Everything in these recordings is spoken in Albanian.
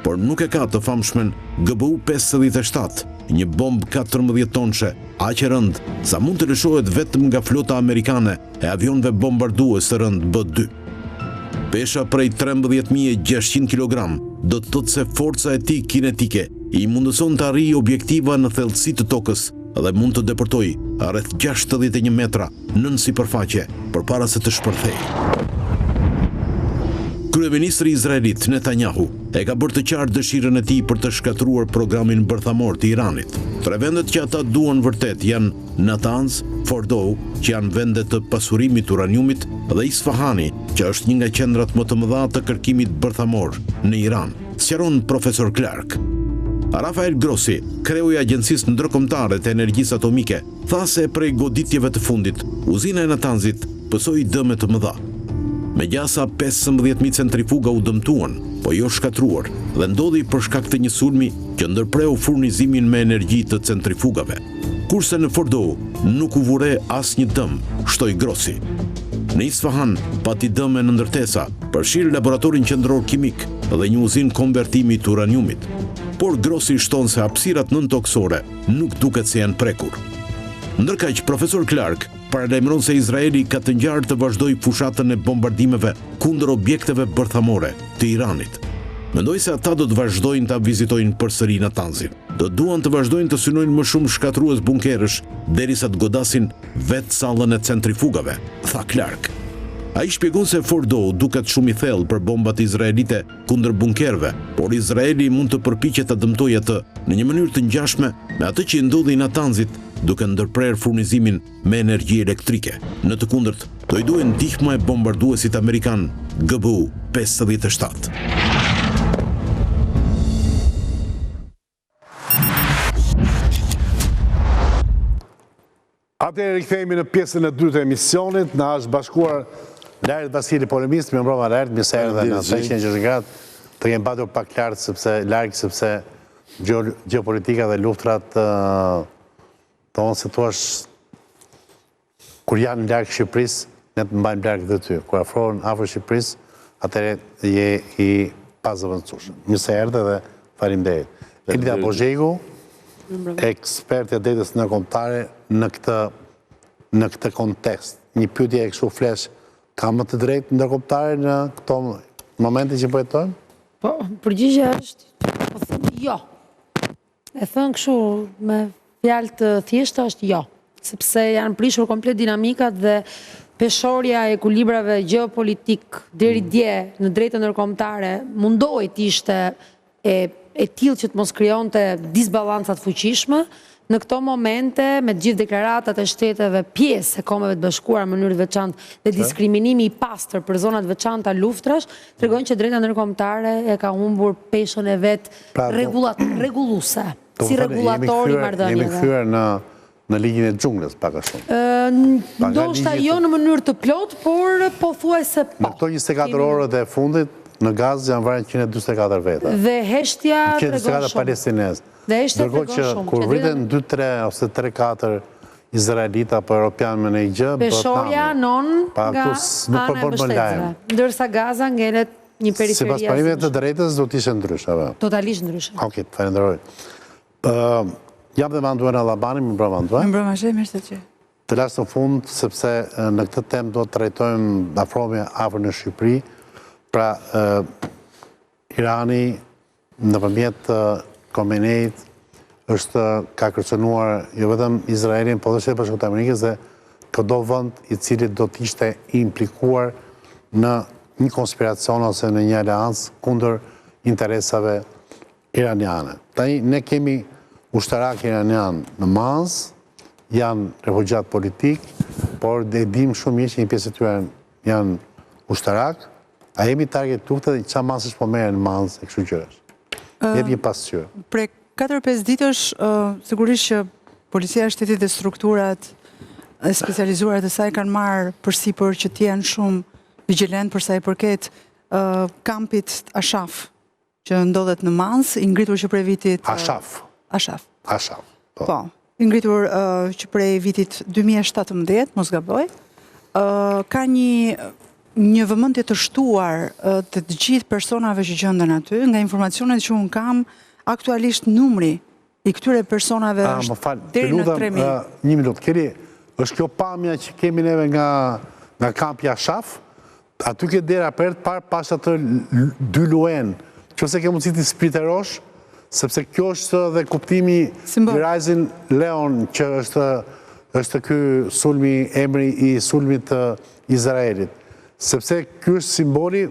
por nuk e ka të famshmen GBU 57, një bombë 14 tonshe, aq e rëndë sa mund të lëshohet vetëm nga flota amerikane e avionëve bombardues të rëndë B-2. Pesha prej 13.600 kilogram do të thotë se forca e tij kinetike i mundëson të arrijë objektiva në thellësi të tokës dhe mund të depërtojë rreth 61 metra nën sipërfaqe përpara se të shpërthejë. Kryeministri izraelit Netanyahu e ka bërë të qartë dëshirën e tij për të shkatërruar programin bërthamor të Iranit. Tre vendet që ata duan vërtet janë Natanz, Fordow, që janë vende të pasurimit të uraniumit, dhe Isfahani, që është një nga qendrat më të mëdha të kërkimit bërthamor në Iran, sqaron profesor Clark. Rafael Grossi, kreu i Agjencisë Ndërkombëtare të Energjisë Atomike, tha se prej goditjeve të fundit, uzina e Natanzit pësoi dëme të mëdha. Me gjasa 15.000 centrifuga u dëmtuan, po jo shkatërruar, dhe ndodhi për shkak të një sulmi që ndërpreu furnizimin me energji të centrifugave. Kurse në Fordow nuk u vu re asnjë dëm, shtoi Grossi. Në Isfahan pati dëme në ndërtesa, përfshirë laboratorin qendror kimik dhe një uzinë konvertimi të uraniumit. Por Grossi shton se hapësirat nëntokësore nuk duket se janë prekur. Ndërkaq, profesor Clark paralajmëron se Izraeli ka të ngjarë të vazhdojë fushatën e bombardimeve kundër objekteve bërthamore të Iranit. Mendoj se ata do të vazhdojnë ta vizitojnë përsëri Natanzin. Do duan të vazhdojnë të synojnë më shumë shkatërrues bunkerësh derisa të godasin vetë sallën e centrifugave, tha Clark. Ai shpjegon se Fordow duket shumë i thellë për bombat izraelite kundër bunkerëve, por Izraeli mund të përpiqet ta dëmtojë atë në një mënyrë të ngjashme me atë që i ndodhi Natanzit, duke ndërprerë furnizimin me energji elektrike. Në të kundërt, do i duhet ndihma e bombarduesit amerikan GBU 57. Atëherë rikthehemi në pjesën e dytë të emisionit, na është bashkuar Laert Vasili polemist, mirëmbrëma Laert, mirë se erdhe në 360 gradë, të kemi patur pak larg sepse larg sepse gjeopolitika dhe luftrat tonë si thua kur janë larg Shqipërisë, ne të mbajmë larg dhe ty. Kur afrohen afër Shqipërisë, atëherë je i pazëvendësueshëm. Mirë se erdhe dhe faleminderit. Elida Bozhegu, eksperte e drejtës ndërkombëtare në këtë në këtë kontekst. Një pyetje e kështu flesh, ka më të drejtë ndërkombëtare në këto momente që po jetojmë? Po, përgjigja është, po them jo. E thënë kështu me fjalë të thjeshta është jo, sepse janë prishur komplet dinamikat dhe peshorja e ekuilibrave gjeopolitik deri mm. dje në drejtën ndërkombëtare mundohej të ishte e e tillë që të mos krijonte disbalanca të fuqishme, në këto momente me të gjithë deklaratat e shteteve pjesë e Kombeve të Bashkuara në mënyrë të veçantë dhe diskriminimi i pastër për zona të veçanta luftrash, tregojnë që drejta ndërkombëtare e ka humbur peshën e vet Pra, rregulluese, si rregullator i marrëdhënieve. Jemi kthyer në në ligjin e xhunglës pak a shumë. Ndoshta jo në mënyrë të plotë, por pothuajse po. Në këto 24 orët e fundit në Gazë janë vrarë 144 veta. Dhe heshtja tregon shumë. 144 palestinezë. Dhe heshtja tregon shumë. Ndërkohë që kur vriten 2-3 ose 3-4 izraelitë apo europianë me ndonjë gjë, bëhet nami. Peshorja anon nga ana e mbështetësve. Ndërsa Gaza ngelet një periferi Sipas parimeve të drejtës do të ishte ndryshe, apo? Totalisht ndryshe. Okej, të falenderoj. Jam dhe me Anduena Llabani, mirëmbrëma Anduena. Mirëmbrëma Zhe, mirë se të Të lashë në fund, sepse në këtë temë do të trajtojmë, afrohemi afër në Shqipëri, pra Irani nëpërmjet Khomeneit është ka kërcënuar jo vetëm Izraelin, por dhe Shtetet e Bashkuara të Amerikës dhe këdo vend i cili do të ishte i implikuar në një konspiracion ose në një aleancë kundër interesave iraniane. Tani ne kemi ushtarakë iranianë në Manzë, janë refugjatë politikë, por e dimë shumë mirë që një pjesë e tyre janë ushtarakë, A jemi target lufte dhe ça masash po merren në Manzë e kështu gjërash? Jep një pasqyrë. Prej 4-5 ditësh, sigurisht që Policia e Shtetit dhe strukturat e specializuara të saj kanë marrë përsipër që të jenë shumë vigjilent për sa i përket kampit Ashaf, që ndodhet në Manzë, i ngritur që prej vitit... Ashaf. Ashaf. Ashaf. Po. po. I ngritur që prej vitit 2017, mos gaboj, ka një... një vëmendje të shtuar të të gjithë personave që gjenden aty, nga informacionet që unë kam, aktualisht numri i këtyre personave është deri në 3000. Një minutë, Keri, është kjo pamja që kemi neve nga nga kampi Ashraf, aty ke dera për herë të parë pashë atë dy luanë, qoftë se ke mundësi t'i spliterosh, sepse kjo është dhe kuptimi i Rising Lion që është është ky sulmi, emri i sulmit të Izraelit. Sepse ky është simboli,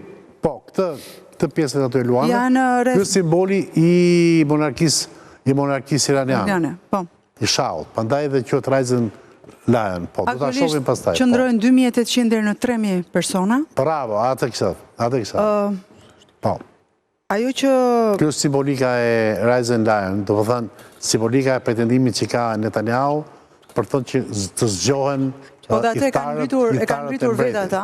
po, këtë këtë pjesën aty e luanëve, ky është simboli i monarkisë i monarkisë iraniane. Po. I shahut, prandaj edhe quhet Rising Lion, po, do ta shohim pastaj. Aktualisht qëndrojnë 2800 deri në 3000 persona. Bravo, atë kisha, atë kisha. Po. Ajo që... Kjo është simbolika e Rising Lion, domethënë, simbolika e pretendimit që ka Netanyahu, për të thënë që të zgjohen po, dhe atë e kanë ngritur, e kanë ngritur vetë ata,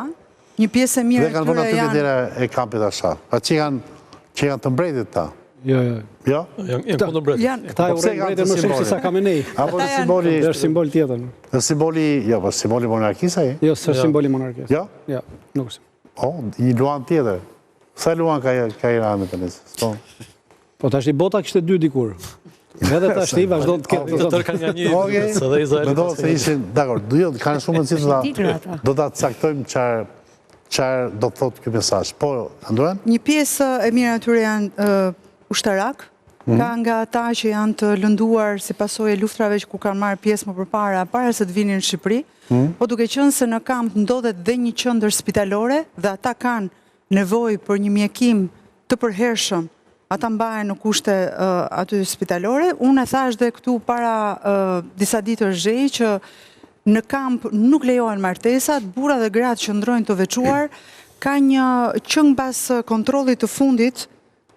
një pjesë e mirë e tyre janë... Dhe kanë vënë aty dera e kampit Ashraf. Pa që kanë, që janë të mbretit ta. Jo, jo. Jo? Janë kundër mbretit. Këta e po urrejnë mbretin më shumë se sa Khamenei. Apo në simboli... Është simbol tjetër. Në simboli... Jo, po simboli monarkisë ai? Jo, s'është simboli monarkisë. Jo? Jo, nuk është. Po, një luan tjetër. Sa luan ka, ka Irani tani? Po. Po tashti bota kishte dy dikur. Edhe tashti vazhdon të ketë. Të tërë kanë nga një, okay. se dhe Izraeli. Mendova se ishin, dakord, do jo, kanë shumë rëndësi do ta do ta caktojmë çfarë çfarë do të thotë ky mesazh. Po, Anduan? Një pjesë e mirë atyre janë uh, ushtarak, mm -hmm. ka nga ata që janë të lënduar si pasojë e luftrave që ku kanë marrë pjesë më përpara, para se të vinin në Shqipëri. Mm. Po duke qenë se në kamp ndodhet dhe një qendër spitalore dhe ata kanë nevojë për një mjekim të përhershëm, ata mbahen në kushte aty spitalore. Unë e thashë dhe këtu para disa ditësh Zhej që në kamp nuk lejohen martesat, burra dhe gratë qëndrojnë të veçuar, ka një që mbas kontrollit të fundit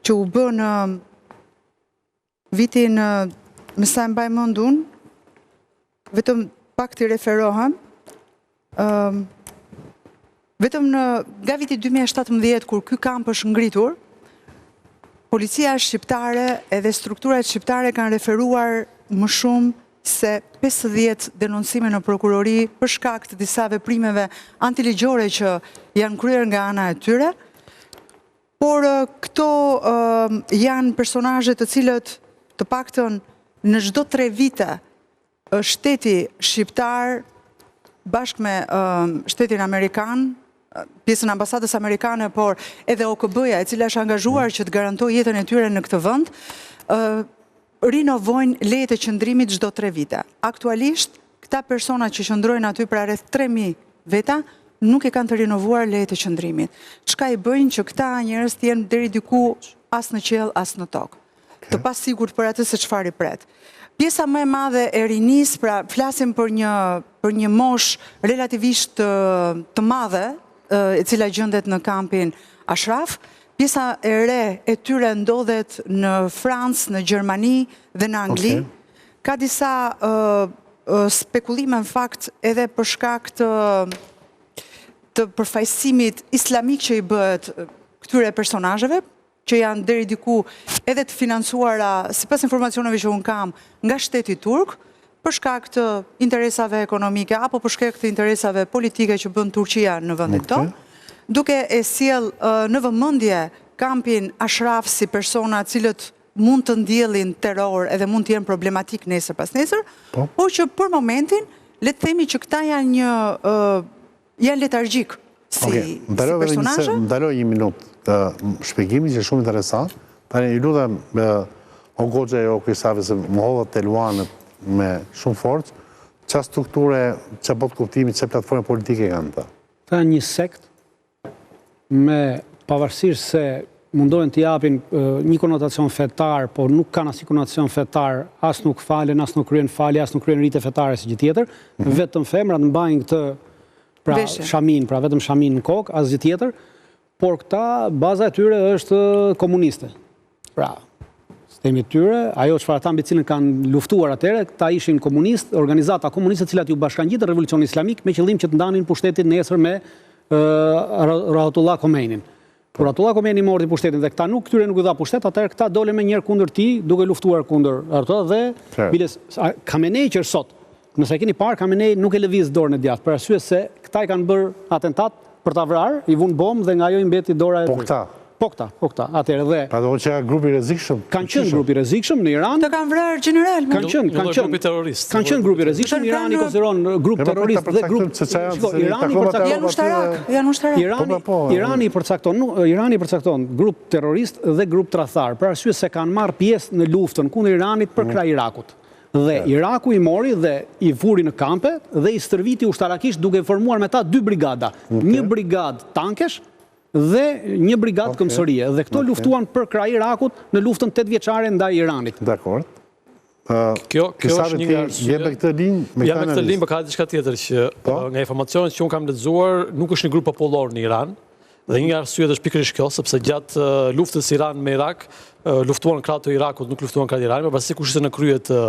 që u bë në Vitin, me sa e mbaj mend unë, vetëm pak t'i referohem, vetëm në, nga viti 2017, kur ky kamp është ngritur, policia shqiptare edhe strukturat shqiptare kanë referuar më shumë se 50 denoncime në prokurori për shkak të disa veprimeve antiligjore që janë kryer nga ana e tyre. Por këto janë personazhe të cilët të paktën në çdo 3 vite shteti shqiptar bashkë me shtetin amerikan, pjesën e ambasadës amerikane, por edhe OKB-ja, e cila është angazhuar që të garantojë jetën e tyre në këtë vend, rinovojnë lejet e qëndrimit çdo 3 vite. Aktualisht, këta persona që qëndrojnë aty pra rreth 3000 veta, nuk e kanë të rinovuar lejet e qëndrimit. Çka i bëjnë që këta njerëz të jenë deri diku as në qiell, as në tokë. Të pasigurt për atë se çfarë i pret. Pjesa më e madhe e rinisë, pra flasim për një për një moshë relativisht të, të madhe, e cila gjendet në kampin Ashraf, Pjesa e re e tyre ndodhet në Francë, në Gjermani dhe në Angli. Ka disa spekulime në fakt edhe për shkak të të përfaqësimit islamik që i bëhet këtyre personazheve, që janë deri diku edhe të financuara, sipas informacioneve që unë kam, nga shteti turk, për shkak të interesave ekonomike apo për shkak të interesave politike që bën Turqia në vendin tonë, duke e sjell në vëmendje kampin Ashraf si persona të cilët mund të ndjellin terror edhe mund të jenë problematik nesër pasnesër, po. por që për momentin le të themi që këta janë një Janë letargjikë si personazhe. Më ndalo një minutë shpjegimi që është shumë interesant. Tani ju lutem o Goxha e o Krisafi se më hodhët te luanët me shumë forcë. Ça strukture, ça botëkuptimi, ça platforme politike kanë këta? Këta janë një sekt me pavarësisht se mundohen të japin një konotacion fetar, por nuk kanë asnjë konotacion fetar, as nuk falen, as nuk kryen falje, as nuk kryen rite fetare si gjë tjetër, mhm. vetëm femrat mbajnë këtë pra shamin, pra vetëm shamin në kokë, asgjë tjetër, por këta baza e tyre është komuniste. Pra, sistemi i tyre, ajo çfarë ata mbi cilën kanë luftuar atëherë, këta ishin komunistë, organizata komuniste të cilat iu bashkangjitën revolucionit islamik me qëllim që të ndanin pushtetin nesër me Ruhollah Khomeinin. Kur Ruhollah Khomeini mori pushtetin dhe këta nuk këtyre nuk u dha pushtet, atëherë këta dolën menjëherë kundër tij, duke luftuar kundër Ruhollah dhe biles Khamenei që është sot. Nëse e keni parë Khamenei nuk e lëviz dorën e djathtë, për arsye se këta i kanë bërë atentat. Për ta vrarë, i vunë bombë dhe nga ajo i mbeti dora e Po këta. Po këta, po këta. Atëherë dhe Pra do të që grup i rrezikshëm. Kanë qenë grup i rrezikshëm në Iran. Të kanë vrarë gjeneral. Kanë qenë, kanë qenë grup terrorist. Kanë qenë grup i rrezikshëm, Irani konsideron grup terrorist dhe grup Shiko, Irani përcakton janë ushtarak, janë ushtarak. Irani, po, po, Irani përcakton, Irani përcakton grup terrorist dhe grup tradhtar, për arsye se kanë marrë pjesë në luftën kundër Iranit përkrah mm. Irakut. Dhe Iraku i mori dhe i vuri në kampe dhe i stërviti ushtarakisht duke formuar me ta dy brigada. Një brigadë tankesh dhe një brigadë këmbësorie. Dhe këto luftuan përkrah Irakut në luftën tetëvjeçare ndaj Iranit. Dakord. Kjo, kjo është një nga arsyet. Je me këtë linjë, me këtë me këtë linjë, por ka diçka tjetër që po? nga informacionet që unë kam lexuar, nuk është një grup popullor në Iran. Dhe një nga arsyet është pikërisht kjo, sepse gjatë luftës Iran me Irak, luftuan krah të Irakut, nuk luftuan krah të Iranit, por pasi kush ishte në krye të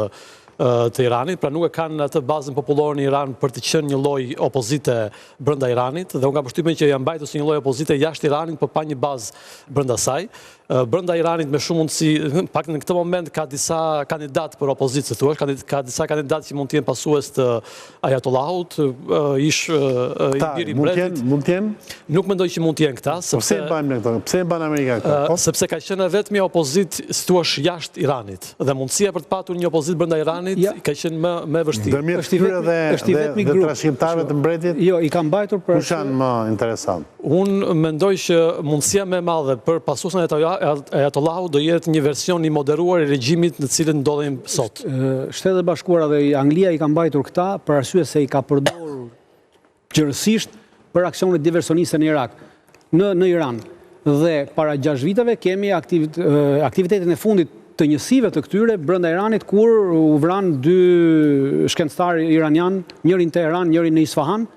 të Iranit, pra nuk e kanë atë bazën popullore në Iran për të qenë një lloj opozite brenda Iranit dhe unë kam përshtypjen që janë mbajtur si një lloj opozite jashtë Iranit, por pa një bazë brenda saj. Brenda Iranit me shumë mundësi, pak në këtë moment ka disa kandidatë për opozitë, si thua, ka, ka disa kandidatë që mund të jenë pasues të Ayatollahut, ish i biri i mbretit. Mund të jenë? Nuk mendoj që mund të jenë këta, po sepse pse e mbajnë këto? Pse e mban Amerika këto? Po? Sepse ka qenë e vetmja opozitë, si thua, jashtë Iranit dhe mundësia për të patur një opozitë brenda Iranit ja. ka qenë më më e vështirë. Ndërmjet këtyre dhe është i vetmi grup trashëgimtarëve të mbretit. Jo, i kanë mbajtur për Kush janë më interesant? Unë mendoj që mundësia më e madhe për pasuesin e Ayatollahut do jetë një version i moderuar i regjimit në të cilin ndodhemi sot. Shtetet e Bashkuara dhe Anglia i kanë mbajtur këta për arsye se i ka përdorur gjerësisht për aksione diversioniste në Irak, në në Iran. Dhe para 6 viteve kemi aktivitetin e fundit të njësive të këtyre brenda Iranit kur u vranë dy shkencëtarë iranianë, njëri në Teheran, njëri në Isfahan,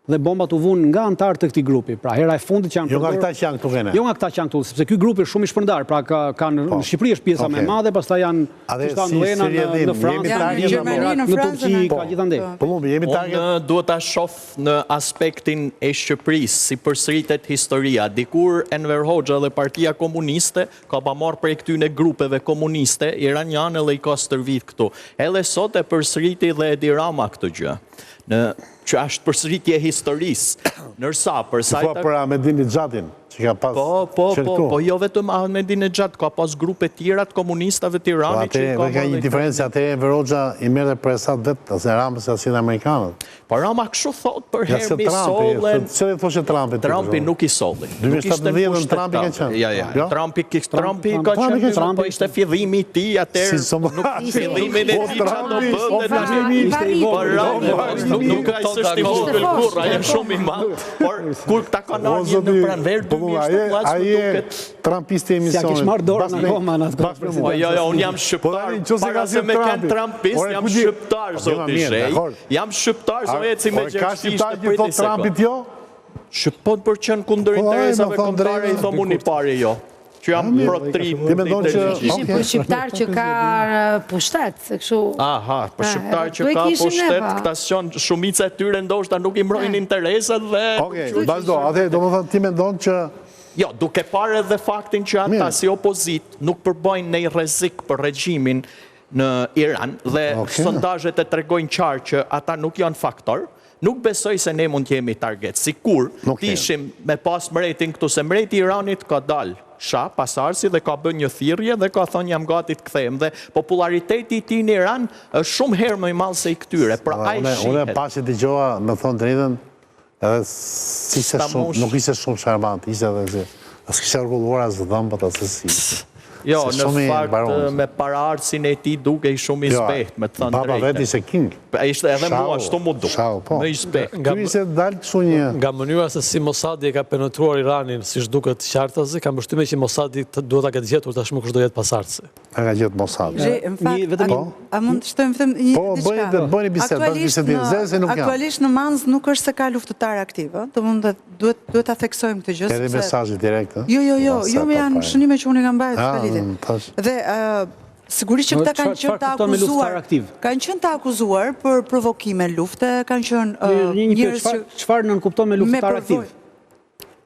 dhe bombat u vunë nga anëtarë të këtij grupi. Pra hera e fundit që janë Jo nga këta që janë këtu ke ne. Jo nga këta që janë këtu, sepse ky grup është shumë i shpërndarë, pra ka ka në po. Shqipëri është pjesa më e madhe, pastaj janë siç tha Milena në në Francë, në Gjermani, në Turqi, ka po. gjithandej. Po. Pëllumbi, jemi target. Unë duhet ta shoh në aspektin e Shqipërisë, si përsëritet historia. Dikur Enver Hoxha dhe Partia Komuniste ka pa marrë prej këtyne grupeve komuniste iraniane dhe i ka stërvit këtu. Edhe sot e përsëriti dhe Edi Rama këtë gjë. Në që është përsëritje e historisë. Ndërsa, për sa i takon... Për Ahmadinejadin, që ka pas Po, po, po, po, jo vetëm Ahmadinejad, ka pas grupe tjera të komunistave të Iranit po, që i ka... Ka një diferencë, atëherë Enver Hoxha i merrte për hesap vetë, as e Ramës, as i amerikanët. Po Rama kështu thotë përherë m'i sollën... Çfarë thoshte Trumpi? Trumpi nuk i solli. 2017 Trumpi ka qenë. Ja, ja. Jo? Trumpi Trumpi ka qenë, po ishte fillimi i tij atëherë. Nuk fillimin e tij çfarë do bënte tani. Ishte i vogël. Nuk nuk ai s'është i vogël kurrë, ai është shumë i madh. Por kur këta kanë ardhur në pranverë 2017 më duket Trumpisti i emisionit. S'ia kish marrë dorën akoma në atë kohë. Po jo, jo, unë jam po shqiptar. Para se me kanë Trumpist, jam shqiptar, zoti Shej. Jam shqiptar, so eci me gjerë Ka shqiptar që thotë Trumpit jo? Që po për qenë kundër po, interesave kombëtare i thom unë i pari jo. Që jam pro tri Ti mendon që Ishin për shqiptar që ka pushtet, se kështu. Aha, për shqiptar që ka pushtet, këta s'qenë shumica e tyre ndoshta nuk i mbrojnë interesat dhe Okej, vazhdo. Atëherë domethënë ti mendon që Jo, duke parë edhe faktin që ata si opozitë nuk përbëjnë ndonjë rrezik për regjimin në Iran dhe sondazhet e tregojnë qartë që ata nuk janë faktor, nuk besoj se ne mund të jemi target. Sikur të ishim me pas mbretin këtu, se mbreti i Iranit ka dalë Shah, pasardhësi dhe ka bërë një thirrje dhe ka thënë jam gati të kthehem dhe popullariteti i tij në Iran është shumë herë më i madh se i këtyre. Pra ai shihet. Unë pashë dëgjova, me thënë drejtën, Edhe s'ishte shumë, nuk ishte shumë sharmant, ishte edhe si, as kishte rregulluar as dhëmbët, as si. Jo, në fakt, me paraardhësin e tij dukej shumë i jo, zbehtë, me të thënë drejtën. Baba vetë ishte king. Ishte edhe mua, ashtu m'u duk. Shau, po. Më i zbehtë. Nga, ishte dalë kështu një... Nga mënyra se si Mossadi e ka penetruar Iranin, siç duket qartazi, kam përshtypjen që Mossadi duhet ta ketë gjetur tashmë kush do jetë pasardhësi. E ka gjetë Mossadi. Në fakt, po? a mund të shtojmë vetëm një po, diçka? Po, bëni bisedë, bëni bisedë, zë se nuk jam. Aktualisht në Manzë nuk është se ka luftëtar aktiv, ë? Domethënë duhet duhet ta theksojmë këtë gjë sepse Edhe mesazhi direkt, ë? Jo, jo, jo, jo, më janë shënime që unë i kam mbajtur ah, Khalidit. Dhe ë sigurisht që këta kanë qenë të akuzuar. Kanë qenë të akuzuar për provokime lufte, kanë qenë njerëz që çfarë nënkupton me luftëtar aktiv?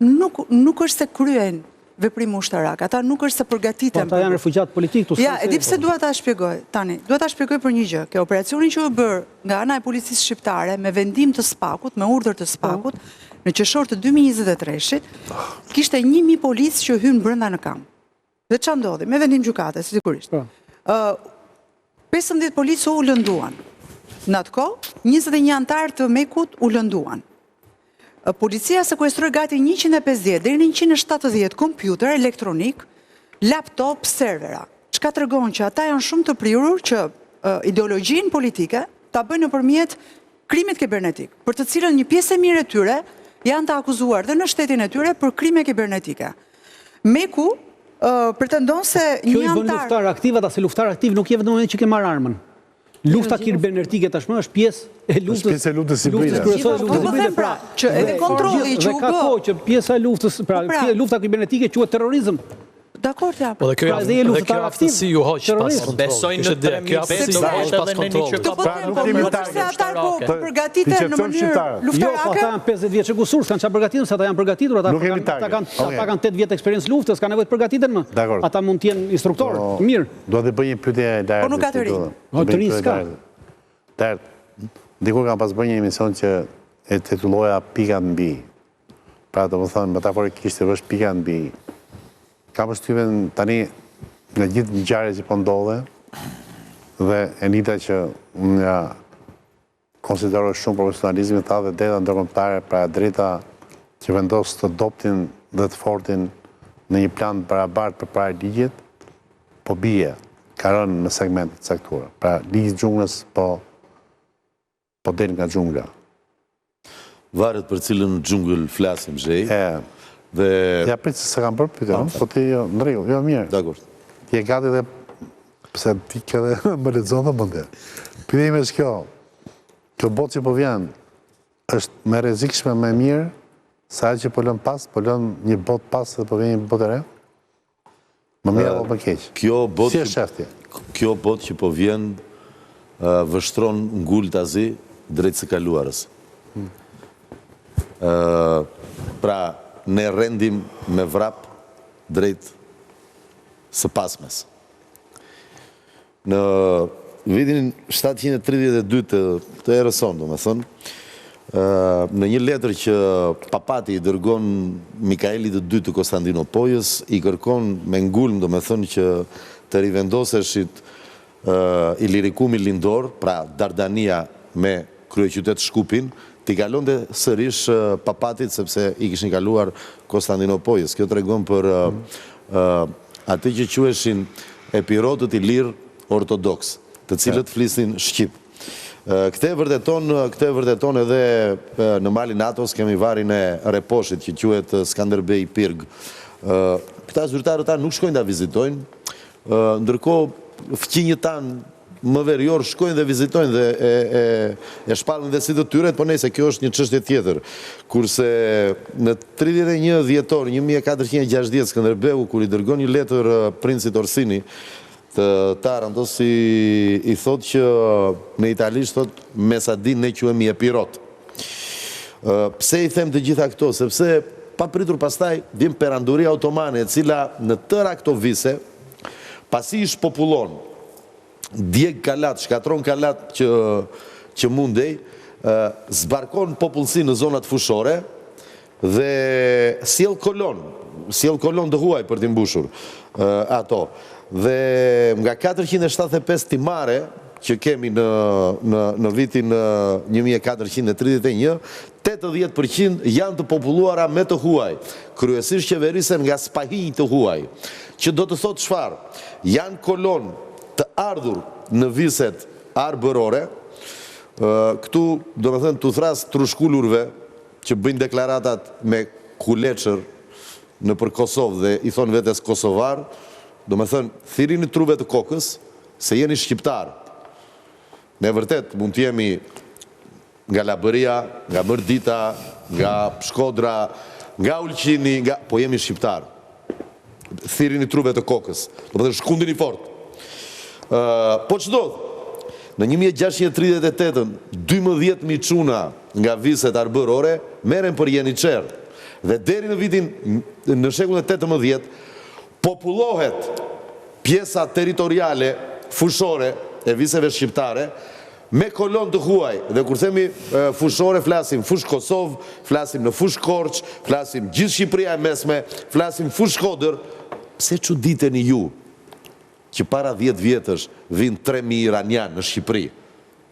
Nuk nuk është se kryejnë veprim ushtarak, ata nuk është se përgatiten. Po ata janë refugjatë politikë këtu. Ja, e di pse dua ta shpjegoj tani. Dua ta shpjegoj për një gjë. Kjo operacioni që u bë nga ana e policisë shqiptare me vendim të SPAK-ut, me urdhër të SPAK-ut, po. Në qershor të 2023-shit, kishte 1000 policë që hynë brenda në kamp. Dhe ça ndodhi? Me vendim gjykate, sigurisht. Po. 15 policë u lënduan. Në atë kohë, 21 anëtarë të MEK-ut u lënduan. Policia sekuestroi gati 150 deri në 170 kompjuterë elektronikë, laptop, servera. Çka tregon që ata janë shumë të prirur që ideologjinë politike ta bëjnë nëpërmjet krimit kibernetik, për të cilën një pjesë e mirë e tyre janë të akuzuar dhe në shtetin e tyre për krime kibernetike. MEK-u pretendon se një anëtar... Kjo i bën luftëtarë aktivë ata, se luftëtar aktiv nuk je vetëm në momentin që ke marrë armën. Lufta kibernetike tashmë është pjesë e luftës. Është pjesë e luftës hibride. Luftës kryesore e luftës hibride, pra, që edhe kontrolli që u bë. Dhe ka kohë që pjesa e luftës, pra, po pra. lufta kibernetike quhet terrorizëm. Dakord jam. Po dhe kjo pra, dhe dhe kjo aftësi ju hoq pas kontrollit. Besoj në 3000 vetë do të pas kontrollit. Të po pra, them, po nuk është se ata po përgatiten në mënyrë luftarake. Jo, po ata janë 50 vjeç e kusur, s'kanë çfarë përgatiten, se ata janë përgatitur, ata kanë ata kanë ata kanë 8 vjet eksperiencë lufte, s'kanë nevojë të përgatiten më. Ata mund të jenë instruktorë, po, mirë. Dua të bëj një pyetje Laert. Po nuk ka të rinj. Po të rinj s'ka. Laert, dikur kam pas bërë një emision që e titulloja Pikat mbi. Pra, domethënë, metaforikisht të vësh pikat mbi. Kam përshtypjen tani nga gjithë ngjarjet që po ndodhin dhe Enita që unë ia konsideroj shumë profesionalizmin tha dhe e drejta ndërkombëtare, pra e drejta që vendos të dobtin dhe të fortin në një plan të barabartë përpara ligjit, po bie, ka rënë në segmente të caktuara. Pra ligji i xhunglës po po del nga xhungla. Varet për cilën xhungël flasim, Zhej. E. Dhe Ja prit se s'e kam bërë pyetjen, po ti jo, në rregull, jo mirë. Dakord. Ti je gati dhe pse ti ke dhe më lexon dhe mendjen. Pyetja ime është kjo. Kjo botë që po vjen është më e rrezikshme, më e mirë se ajo që po lëmë pas, po lëmë një botë pas dhe po vjen një botë e re? Më mirë apo më keq? Kjo botë Si e sheh ti? Kjo botë që po vjen vështron ngultazi drejt së kaluarës. Hmm. Pra, ne rendim me vrap drejt së pasmes. Në vitin 732 të, të erës sonë, domethënë, në një letër që papati i dërgon Mikaelit të dytë të Konstandinopojës, i kërkon me ngulm, domethënë, që të rivendoseshit Ilirikumi lindor, pra Dardania me kryeqytet Shkupin, t'i kalonte sërish papatit sepse i kishin kaluar Konstandinopojës. Kjo tregon për atë që quheshin epirotët ilirë ortodoksë, të cilët flisnin shqip. Këtë e vërteton, këtë e vërteton edhe në malin Atos kemi varrin e Reposhit që quhet Skanderbej Pirg. Këta zyrtarët tanë nuk shkojnë ta vizitojnë, ndërkohë fqinjët tanë më verior shkojnë dhe vizitojnë dhe e, e, e shpallin dhe si të tyret, po nejse kjo është një çështje tjetër. Kurse në 31 dhjetor 1460 Skënderbeu kur i dërgon një letër princit Orsini të Tarantos i, i thotë që në italisht thotë me sa di ne quhemi Epirot. Pse i them të gjitha këto? Sepse papritur pastaj vjen perandoria otomane e cila në tëra këto vise pasi i shpopullon djeg kalat, shkatërron kalat që që mundej, zbarkon popullsinë në zonat fushore dhe sjell kolonë, sjell kolonë të huaj për t'i mbushur ato. Dhe nga 475 timare që kemi në në në vitin 1431, 80% janë të populluara me të huaj, kryesisht qeverisen nga spahinj të huaj. Që do të thotë çfarë? Janë kolonë të ardhur në viset arbërore, këtu domethënë t'u thërras trushkulurve që bëjnë deklaratat me kuleçër nëpër Kosovë dhe i thonë vetes kosovarë, domethënë thirrini truve të kokës se jeni shqiptarë. Ne vërtet mund të jemi nga Labëria, nga Mërdita, nga Shkodra, nga Ulqini, nga po jemi shqiptarë. Thirrini truve të kokës. Domethënë shkundini fort. Ë, po ç'ndodh? Në 1638-ën, 12000 çuna nga viset arbërore merren për jeniçerë dhe deri në vitin në shekullin e 18 popullohet pjesa territoriale fushore e viseve shqiptare. Me kolonë të huaj, dhe kur themi fushore flasim Fushë Kosovë, flasim në Fushë Korçë, flasim gjithë Shqipëria e Mesme, flasim Fushë Shkodër, pse çuditeni ju që para dhjetë vjetësh vijnë 3000 iranianë në Shqipëri?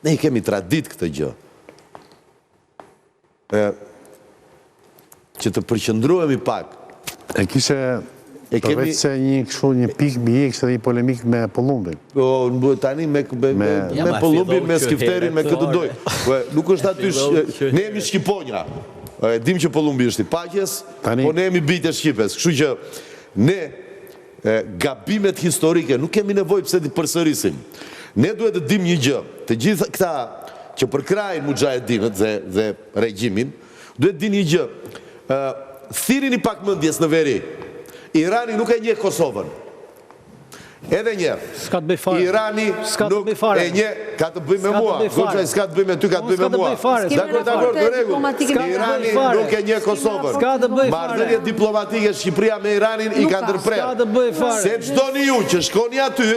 Ne i kemi traditë këtë gjë. E, që të përqendrohemi pak. E kishe e kemi përveç se një kështu një pikë mbi i kishte edhe një polemikë me Pëllumbin. Po, tani me me me, me Pëllumbin, me Skifterin, me kë të doj. Po, nuk është aty, ne jemi shqiponja. E dim që Pëllumbi është i paqes, tani, po ne jemi bijtë e shqipes. Kështu që ne gabimet historike nuk kemi nevojë pse t'i përsërisim. Ne duhet të dimë një gjë, të gjithë këta që përkrahin muxhahedinët dhe dhe regjimin, duhet të dinë një gjë, ë thirrini pak mendjes në veri. Irani nuk e njeh Kosovën. Edhe një herë. S'ka të bëjë fare. Irani nuk e njeh, ka të bëjë me mua. Goxhaj s'ka të bëjë me ty, ka të bëjë me mua. Dakord, dakord, në rregull. Irani nuk e njeh Kosovën. Marrëdhëniet diplomatike Shqipëria me Iranin i ka ndërprerë. Se ç'doni ju që shkoni aty,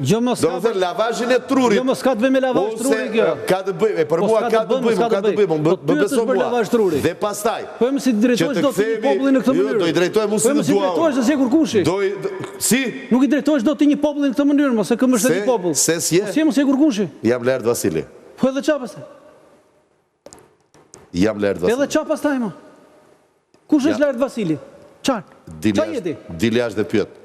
Jo mos ka. Domethënë lavazhin e trurit. Jo mos ka të bëjë me lavazh truri kjo. Ka të bëjë, e për po mua ka të bëjë, ka të bëjë, më po beso mua. Lavazh truri. Dhe pastaj. Po më si drejtohesh dot ti një populli në këtë jo, mënyrë. Do i drejtohem unë si të dua. Po si drejtohesh se kurkushi. Do i si? Nuk i drejtohesh dot ti një populli në këtë mënyrë, mos e kë mbështet një popull. Se si je? Po si mos je kurkushi. Jam Laert Vasili. Po edhe ça pastaj? Jam Laert Vasili. Edhe ça pastaj më? Kush është Laert Vasili? Çfarë? Ça je ti? Dil jashtë dhe pyet.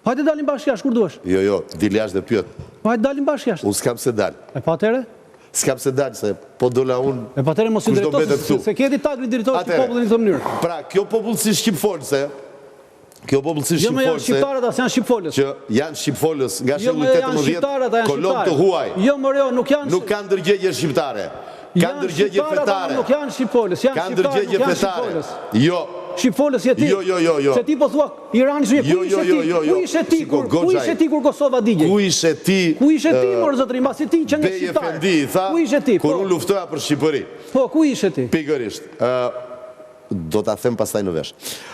Po hajde dalim bashkë jashtë kur duash. Jo, jo, dil jashtë dhe pyet. Po hajde dalim bashkë jashtë. Unë s'kam pse dal. E po atëherë? S'kam pse dal se po dola unë. E po atëherë mos i drejto se, se ke ti tagrin drejtosh popullin në këtë mënyrë. Pra, kjo popullsi shqipfolëse, Kjo popullsi Jo, më janë shqipfolëse shqiptarët, as janë shqipfolës. që janë shqipfolës nga Jo, shekulli më janë shqiptarët, ata 18, janë kolonë të shqiptarë. huaj, Jo, more jo, nuk janë nuk kanë ndërgjegje shqiptare. Kanë Janë ndërgjegje shqiptarë, ata fetare. nuk janë shqipfolës, janë Kanë shqiptarë, nuk ndërgjegje janë fetare. shqipfolës. Jo. Shqipfolës je ti. Jo, jo, jo, jo. Se ti po thua Irani s'u Jo, ku jo, ishe jo, ti? jo, Ku jo. ishe ti Shiko, kur ku Goxhaj. ishe ti kur Kosova digjej? Ku ishe ti? Ku ishe ti ë, mor zotëri, mbasi ti qenke Bej shqiptar. Efendi i tha, Ku ishe ti? kur Po. unë luftoja për Shqipëri. Po, ku ishe ti? Pikërisht. Ë Do ta them pastaj në vesh.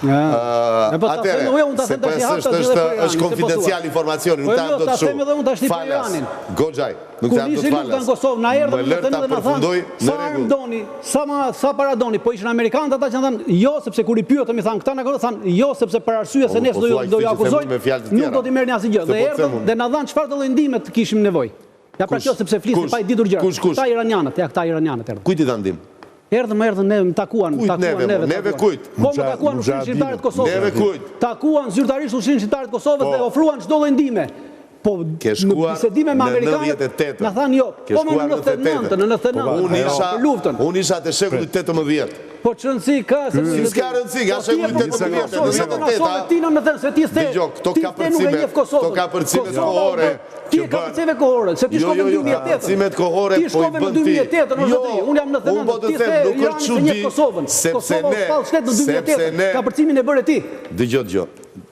E po ta them unë, unë ta them tash haptas edhe për Iranin. Është konfidencial informacioni, nuk po ta jap dot kështu. Ta them edhe unë tash për Iranin. Goxhaj, nuk ta jap dot falas. Kur nisi lufta në Kosovë, na erdhën në të dhe na thanë, sa armë doni, sa ma, sa para doni, po ishin amerikanët ata që na thanë, jo sepse kur i pyetëm i thanë këta na thanë, jo sepse për arsye se po, ne po s'do ju do ju akuzojnë, nuk do t'i merrni asgjë. Dhe po erdhën dhe na dhanë çfarë do lloj ndihme të kishim nevojë. Ja pra kjo sepse flisni pa i ditur gjërat. Kush, kush? Këta iranianët, ja këta iranianët erdhën. Kujt i dhanë ndihmë? Erdhën, më erdhën neve, më takuan, më Kujt takuan neve, neve. Neve kujt? Po më takuan ushtrinë shqiptare të Kosovës. Neve kujt? Takuan zyrtarisht ushtrinë shqiptare të Kosovës po. dhe ofruan çdo lloj ndihme. Po Ke shkuar në bisedime me në amerikanët, na thanë jo, po më në 99, në 99, po, unë isha, për luftën. Unë isha te shekulli 18. Po ç'rëndësi ka se si s'ka rëndësi, nga po shekulli 18, 98, ti në thënë se ti the, Dëgjo, këto kapërcime, këto kapërcime kohore, Ti e kapërceve kohore, se ti jo, shkove jo, në jo, 2008. Kapërcimet kohore ti po i shkove në bën ti. 2008, o zotëri, unë jam në Unë po 99. të Ti them, the nuk është Irani s'e njeh çudi, Kosovën. sepse Kosova u ne, shpall shtet në sepse 2008. ne, Kapërcimin e bëre ti. dëgjo, dëgjo,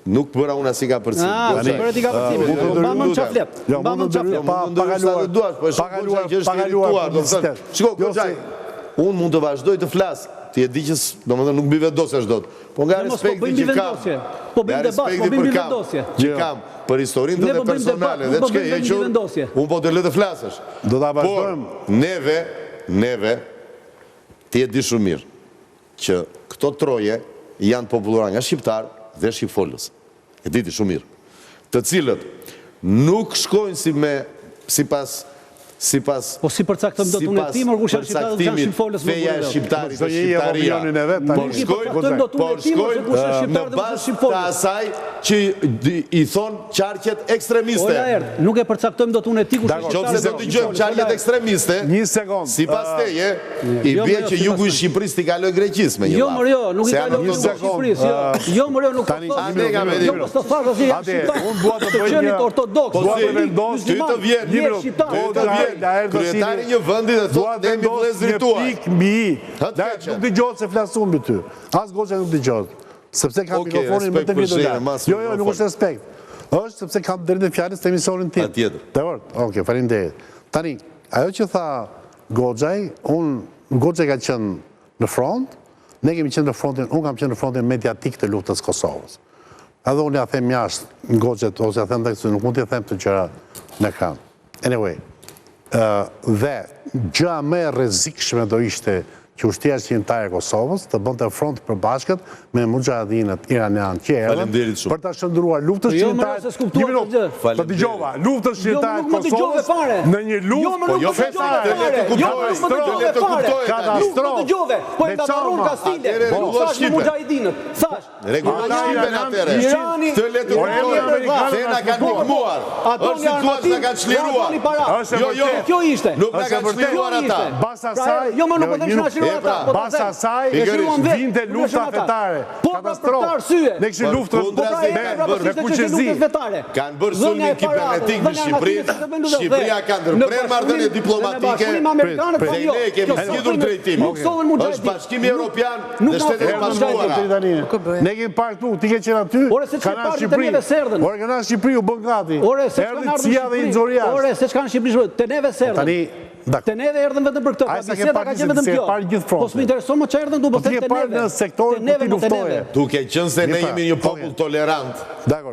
nuk bëra unë asnjë kapërcim. Ah, Goxhaj. bëre ti kapërcimin. Mund të Po mba mend lutem. çfarë flet. Jo, Mba mund mend të çfarë ndërhyj flet. pa Mund të pa ndërhysh sa kaluar, të duash, po e pa shoh Goxhaj kaluar, që është pa kaluar irrituar, do të thënë. publicitet. Shiko, Jo, Goxhaj, se unë mund të vazhdoj të flas. Ti e di që, domethënë nuk mbivendosesh dot. Po nga Ne mos po respekti bëjmë që kam, mbivendosje. Po nga bëjmë debat, po respekti bëjmë për kam, mbivendosje. që kam për historinë Ne tënde po bëjmë debat, personale nuk dhe po ç'ke bëjmë hequr, mbivendosje. unë po të lë të flasësh. Do ta Por vazhdojmë. neve, neve ti e di shumë mirë që këto troje janë populluar nga shqiptar dhe shqipfolës. E di ti shumë mirë. Të cilët nuk shkojnë si me sipas sipas Po si përcaktojmë dot unë e ti, mor kush janë shqiptarët dhe kush janë shqipfolës më feja e shqiptarit Çdo është njeri e shqiptaria. opinionin e vet tani. Po Nuk i shkojnë, përcaktojmë dot po unë e ti, mor se shkojnë kush është në shqiptar dhe kush është bazë të shqipfolës. asaj që i thonë qarqet ekstremiste. O Laert, nuk e përcaktojmë dot unë e ti kush është Qoftë shqiptar se dhe kush është dëgjojmë shqipfolës. qarqet ekstremiste, Një sekond. sipas teje, i Jo, bie jo, që sipas jugu i teje. Shqipërisë t'i kalojë Greqisë me një Jo, llaf. mor, jo, nuk i Se janë kalon Një jugu i sekond. Shqipërisë, jo. Jo, mor, jo, nuk po Tani, thot. një minutë, një Jo, minutë. po s'të thash asnjë janë Ate, shqiptar. unë dua të Të bëj qenit një- ortodoks, Dua të katolik, vendos Ty të musliman, vjen, je Një minutë. shqiptar. Ty të Laert, vjen Laert Vasili, kryetari një vendi dhe Dua thotë të ne jemi vendos një vëllezërit tuaj. pikë mbi i. Ha të Laert, keqe. nuk dëgjohet se flas unë mbi ty. As Goxha nuk dëgjohet. Sepse kam Okej, mikrofonin më respekt të për ngritur shenjën, lart. mas Jo, jo, nuk mikrofon. është respekt. Është sepse kam drejtën e fjalës të emisionin tim. Patjetër. Dakor? Okej, faleminderit. Tani, ajo që tha Goxhaj, unë Goxhaj ka qenë në front, ne kemi qenë në frontin, unë kam qenë në frontin mediatik të luftës Kosovës. Edhe unë ja them jashtë në Goxhet, ose ja them dhe se nuk mund t'i them të gjëra në ekran. Anyway, Dhe gjëja më e rrezikshme do ishte që ushtria çlirimtare e Kosovës të bënte front të përbashkët me muxhahedinët iranianë që erdhën për ta shndërruar luftën jo, çlirimtare. Një minutë, të dëgjova, luftën jo, çlirimtare të Kosovës në një jo, luftë jo, fetare. Katastrofë. Katastrofë. Po e ngatërruan kastile, nuk thashë muxhahedinët. Thashë, Rregullon shqipen atëherë. Këtë le të kuptojmë. Se na kanë ndihmuar. Është si thua se na kanë çliruar. Jo, jo. Kjo ishte. Nuk na kanë çliruar ata. Bas asaj, jo, më nuk po them se na çliruar ata. Po Bas asaj vinte lufta fetare. Po pra për këtë arsye. Ne kishim luftën po pra, me me kuqezi. Kanë bërë sulmin kibernetik në Shqipëri. Shqipëria ka ndërprerë marrëdhënie diplomatike. Dhe ne e kemi zgjidhur drejtimin. Është Bashkimi Evropian Nuk Dhe Shtetet e Bashkuara. Ne kemi parë këtu, ti ke qenë aty, Ore se ç'ke parë te neve s'erdhën. Ore kanë ardhur në Shqipëri u bën gati. Ore se ç'kanë ardhur në Shqipëri. Ore se ç'kanë Shqipëri, te neve s'erdhën. Tani Te neve erdhën vetëm për këtë, pra biseda ka qenë vetëm kjo. Po s'më intereson më çfarë erdhën këtu, po them te neve. Në sektorin ku ti luftoje. Duke qenë se ne jemi një popull tolerant,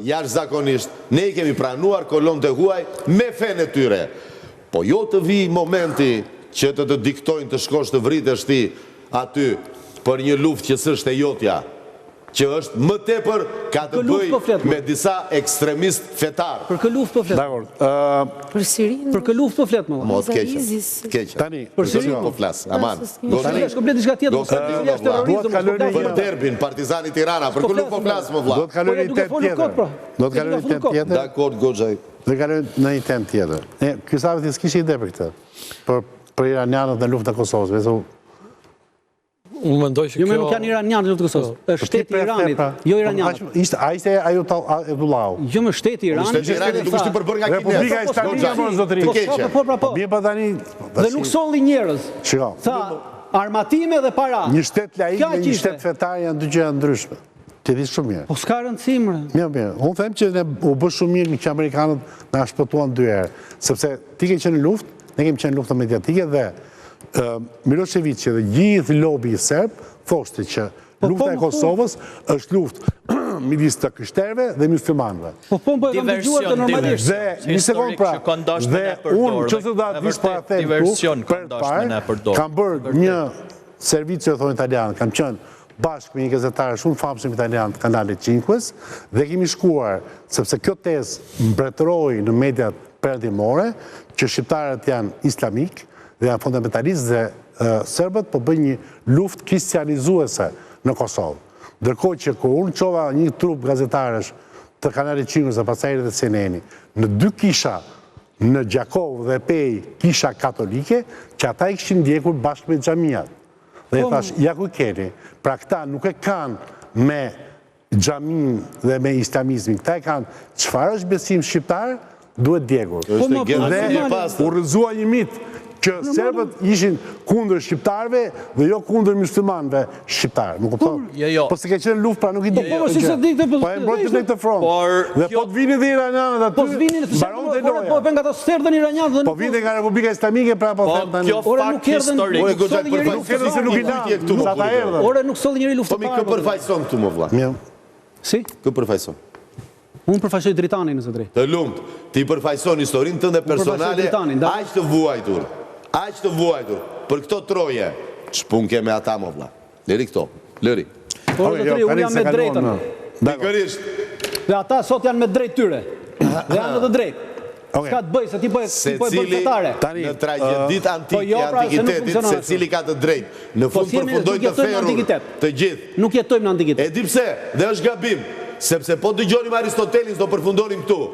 jashtëzakonisht, ne i kemi pranuar kolonët e huaj me fenë e tyre. Po jo të vijë momenti që të të diktojnë të shkosh të vritesh ti aty për një luftë që s'është e jotja, që është më tepër ka të bëjë me disa ekstremistë fetarë. Për kë luftë po flet? Dakord. Ë Për Sirinë. Për kë luftë po flet më? Mo të keqen. Të keqen. Tani, për Sirinë po flas. Aman. Tani është komplet diçka tjetër. Dua të kaloj në për derbin Partizani Tirana. Për kë luftë po flas mo vlla? Do të kaloj në një temë tjetër. Do të kaloj në një temë tjetër. Dakord goxhaj. Do të kalojmë në një temë tjetër. E, Krysafi ti s'kishe ide për këtë. Për për iranianët në luftën e Kosovës, vetë Unë mendoj që jo, kjo... Jo, nuk janë iranianët në luftën e Kosovës. Po, Është shteti i Iranit, pra. jo iranianët. Ishte, a ishte Ajatollahu? Jo, më shteti i Iranit. Shteti i Iranit nuk është i përbërë nga kinezët. Republika Islamike, mo zotëri. Të keqe. Po, po, po. Mirë pa tani... Dhe nuk solli njerëz. Shiko. Tha, armatime dhe para. Një shtet laik dhe një shtet fetar janë dy gjëra të ndryshme. Ti e di shumë mirë. Po s'ka rëndësi mre. Mirë, mirë. Unë them që ne u bë shumë mirë që amerikanët na shpëtuan dy herë. Sepse ti ke qenë në luftë, ne kemi qenë në luftën mediatike dhe Milosheviqi dhe gjithë lobi serb thoshte që po, lufta po, e po. Kosovës është luftë midis të krishterëve dhe muslimanëve. Po po, po e kam dëgjuar të normalisht. Dhe një sekond pra, dhe unë që se do atë para them këtu, për të parë, kam bërë një servizio e thonë italianët, kam qenë bashkë me një gazetar shumë të famshëm italian të kanalit Cinques dhe kemi shkuar, sepse kjo tezë mbretëroi në mediat perëndimore, që shqiptarët janë islamikë dhe janë fundamentalistë dhe serbët po bëjnë një luftë kristianizuese në Kosovë. Ndërkohë që kur unë çova një trupë gazetarësh të kanalit Cinques dhe pastaj erdhi CNN-i, në dy kisha në Gjakovë dhe Pejë, kisha katolike, që ata i kishin ndjekur bashkë me xhamiat. Dhe i Po, thashë, ja ku keni, pra këta nuk e kanë me xhaminë dhe me islamizmin, këta e kanë çfarë është besim shqiptar, duhet djegur. Është Po, e Dhe e pastër. u rrëzua një mit që serbët ishin kundër shqiptarëve dhe jo kundër muslimanëve shqiptarë. Më kupton? Jo, jo. Po se ke qenë në luftë, pra nuk i di Po, po, si se di këtë, po, Po e mbrojtëm ne këtë front. Por Dhe po të vinin dhe iranianët aty, Po s'vinin, mbaronte po loja. po nga ata s'erdhën iranianët dhe Po nuk vinte nga Republika Islamike, pra po Po, them tani. kjo Ore, fakt nuk erdhën- historik. Ore, goxha, Solli njeri- Nuk erdhën se nuk i Kujt je këtu, lanë, mo, sa ata burri? erdhën. Ore nuk solli njeri Po luftëtar. mi kë përfaqëson këtu mo vlla? Mirë. Si? Kë përfaqëson? Unë përfaqësoj Dritanin, zotëri. Të lumtë, ti përfaqëson historinë tënde personale Dritanin, da. aq të vuajtur, aq të vuajtur për këto troje. Ç'punë ke me ata mo vlla? Lëri këto, lëri. Po Okej, zotëri, jo, unë tani jam se me kaluam drejtën. në- Pikërisht, Dhe ata sot janë me drejt tyre. Dhe janë në të drejtë. Okej. S'ka të bëj se ti po e ti po e bën secili fetare. Tani, në tragjeditë antike, po jo, pra, se nuk antikitetit, funksionon ashtu. secili ka të drejtë. Në Po fund s'jemi- përfundojnë nuk të jetojmë në ferrur antikitet. të gjithë. Nuk jetojmë në antikitet. E di pse, dhe është gabim, sepse po dëgjonim Aristotelin s'do përfundonim këtu.